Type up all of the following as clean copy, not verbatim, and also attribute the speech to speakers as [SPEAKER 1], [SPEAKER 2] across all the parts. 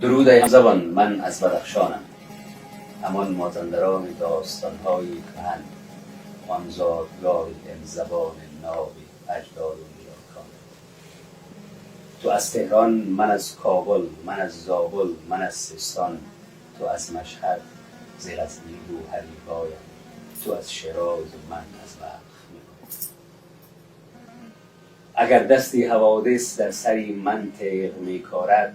[SPEAKER 1] Дуруд, эй ҳамзабон, ман аз Бадахшонам, ҳамон мозандарони достонҳои кӯҳан, он зодгоҳи илмзабони ноби аҷдоду ниёкон. Ту аз Теҳрон, ман аз Кобул, ман аз Зобул, ман аз Систон, ту аз Машҳад, зи Ғазнӣ гӯҳари боям, ту аз Шерозу ман аз Балх мебоям. Агар дасти ҳаводис дар сари ман теғ мекорад,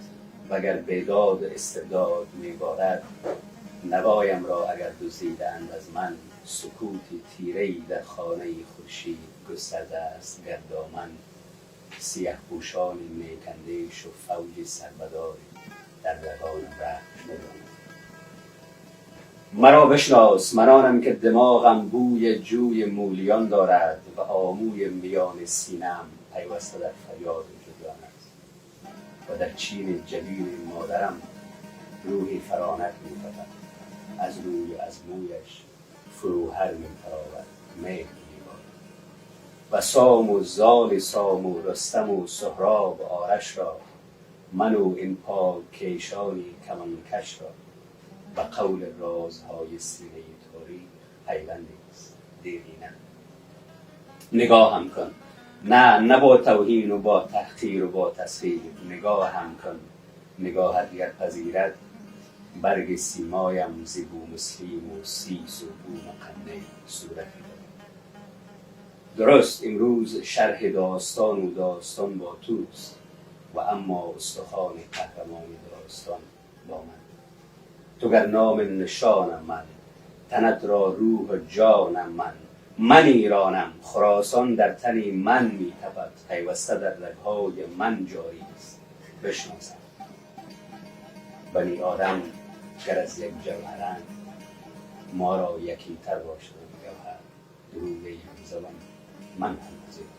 [SPEAKER 1] вагар бедоду истибдод меборад, навоям ро агар дуздидаанд аз ман, сукути тирае дар хонаи хуршед густарда аст гардоман, сиёҳпӯшони некандешу фавҷи сарбадорӣ дар рагонам рахш медонанд. Маро бишнос, ман онам ки димоғам бӯи ҷӯи Мӯлиён дорад ва Омӯи миёни синаам пайваста дар фарёду ҷариён аст ва дар чини ҷабини модарам рӯҳи Фаронак метапад, аз рӯю аз мӯяш Фурӯҳар метаровад, меҳр меборад ва Сому Золи Сому Рустаму Суҳроб Ораш ро, ману ин поккешони камонкаш ро ба қавли розҳои синаи торик пайвандест дерина. Нигоҳам кун, не, на бо тавҳину бо таҳқиру бо тасхир, нигоҳам кун, нигоҳат гар пазирад барги симоям зи Бумуслиму Сису Бумуқанне сурате дорад. Дуруст, имрӯз шарҳи достону достон бо туст ва аммо устухони қаҳрамони достон бо ман. Ту гар номи нишонам ман, танат ро рӯҳу ҷонам ман, ман Эронам, Хуросон дар тани ман метапад, пайваста дар рагҳои ман ҷорист. Бишносам, бани одам гар аз як ҷавҳаранд, моро якитар бошад он гавҳар. Дуруд, эй ҳамзабон, ман ҳам аз Эрон.